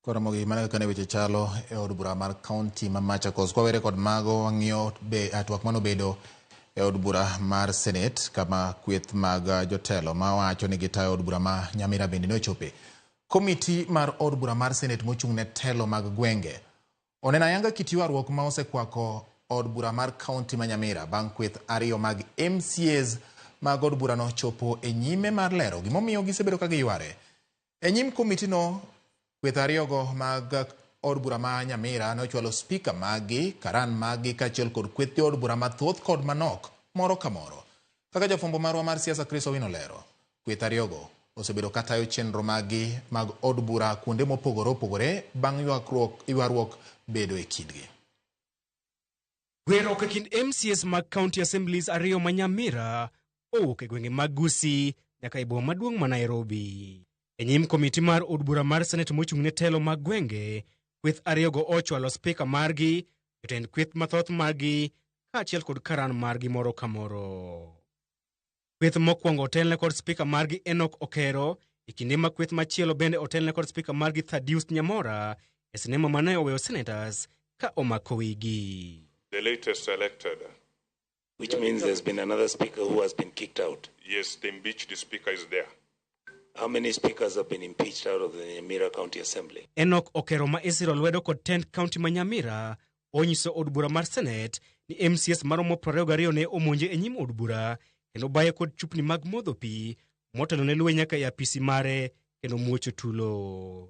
Koro mana kaka ne weche chalo e od bura mar kaunti ma Machakos. Kwawere kod mago, wang'iyo be twak manobedo e od bura mar Senate kama kweth mag jotelo mawacho ni gitayo od bura ma Nyamira bende nochope. Komiti mar od bura mar Senate mochung' ne telo mag gwenge oneno ayanga kit ywaruok ma osekwako od bura mar kaunti ma Nyamira bang' kweth ariyo mag MCAs mag od burano chopo e nyime mar lero gimomiyo gisebedo ka giyware. E nyim komitino, kweth ariyogo mag od bura ma Nyamira nochwalo spika maggi, karan maggi kaachiel kod kweth jood bura mathoth kod manok moro ka moro. Kaka jafwambo marwa mar siasa Chris Owino lero, kweth ariyogo osebedo ka tayo chenro maggi mag od bura kuonde mopogore opogore bang' ywaruok bedo e kindgi. Gweruok e kind MCAs mag county assemblies ariyo ma Nyamira owuok e gwenge mag Gusii nyaka e boma maduong' ma Nairobi. E nyim komiti mar od bura mar Senate mochung' ne telo mag gwenge, kweth ariyogo ochwalo spika margi, jotend kweth mathoth maggi kaachiel kod karan margi moro ka moro. Kweth mokwongo otelne kod spika margi Enoch Okero, e kinde ma kweth machielo bende otelne kod spika margi Thaddeus Nyamora e sinema mane oweyo senators ka omako wigi. The latest elected. Which means there's been another speaker who has been kicked out. Yes, the impeached speaker is there. How many speakers have been impeached out of the Nyamira County Assembly? Enoch Okero ma isiro lwedo kod tend county ma Nyamira onyiso od bura mar Senate ni MCAs maromo 22 ne omonje e nyim od bura kendo baye kod chupni mag modho pi motelo ne luwe nyaka e apisi mare kendo muocho tulo.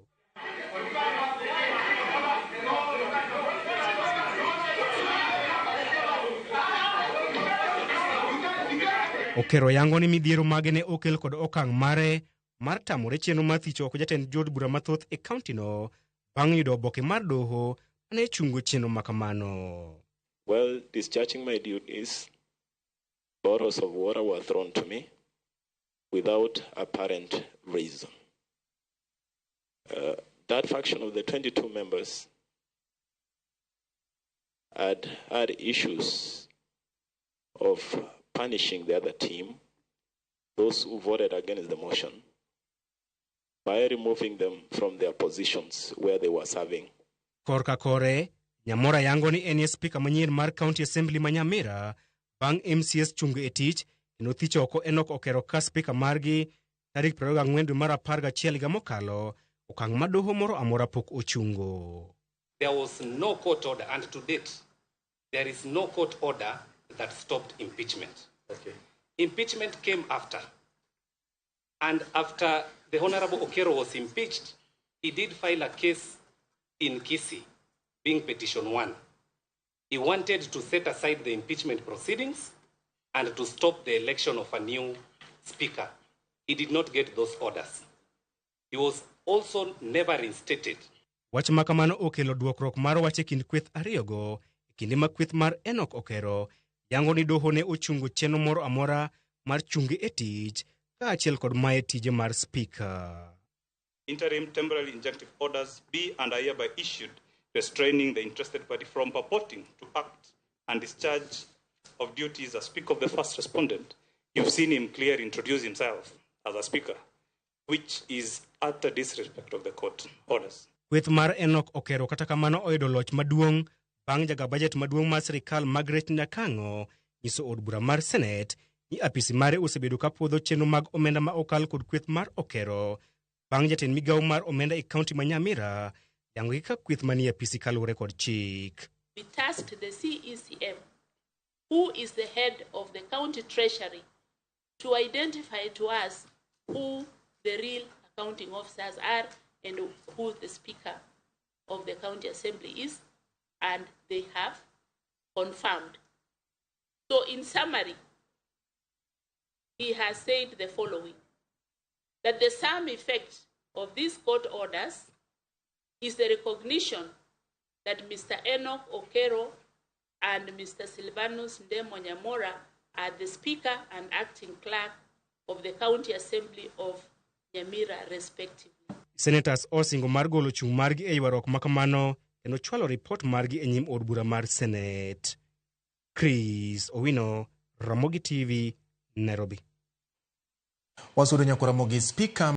Okero yango ni midhiero mage ne okel kod okang' mare mar tamore chenro mar thicho oko jatend jood bura mathoth e kauntino bang' yudo oboke mar doho mane chungo chenro ma kamano. While discharging my duties, bottles of water were thrown to me without apparent reason. That faction of the 22 members had had issues of punishing the other team, those who voted against the motion, by removing them from their positions where they were serving. Korka kore, Nyamora yango ni en e spika manyien mar County Assembly ma Nyamira bang' MCAs chungo e tich kendo thicho oko Enoch Okero ka spika margi tarik 24 dwe mar 11 higa mokalo, okang' ma doho moro amora pok ochungo. There was no court order, and to date, there is no court order that stopped impeachment. Impeachment came after. And after the Honorable Okero was impeached, he did file a case in Kisii, being petition 1. He wanted to set aside the impeachment proceedings and to stop the election of a new speaker. He did not get those orders. He was also never reinstated. Wach ma kamano okelo dwokruok mar wach e kind kweth ariyogo e kinde ma kweth mar Enoch Okero yango ni doho ne ochungo chenro moro amora mar chunge e tich kaachiel kod maye tije mar spika. Interim temporary injunctive orders be and are hereby issued restraining the interested party from purporting to act and discharge of duties as Speaker of the first respondent. You've seen him clearly introduce himself as a speaker, which is utter disrespect of the court orders. Kweth mar Enoch Okero kata kamano oyudo loch maduong' bang' jaga bajet maduong' mar sirikal Margaret Nyakang'o nyiso od bura mar Senate ni apisi mare osebedo ka puodho chenro mag omenda ma okal kod kweth mar Okero bang' jatend migawo mar omenda e kaunti ma Nyamira yango gi ka kweth manie apisi kaluwore kod chik. We tasked the CECM, who is the head of the county treasury, to identify to us who the real accounting officers are and who the speaker of the county assembly is, and they have confirmed. So in summary, he has said the following, that the sum effect of these court orders is the recognition that Mr. Enoch Okero and Mr. Silvanus Ndemo Nyamora are the Speaker and Acting Clerk of the County Assembly of Nyamira, respectively. Senators osingo mar golo chung' margi e ywaruok ma kamano kendo chwalo ripot margi e nyim od bura mar Senate. Chris Owino, Ramogi TV, Nairobi. Wasudo nyakora Ramogi, Speaker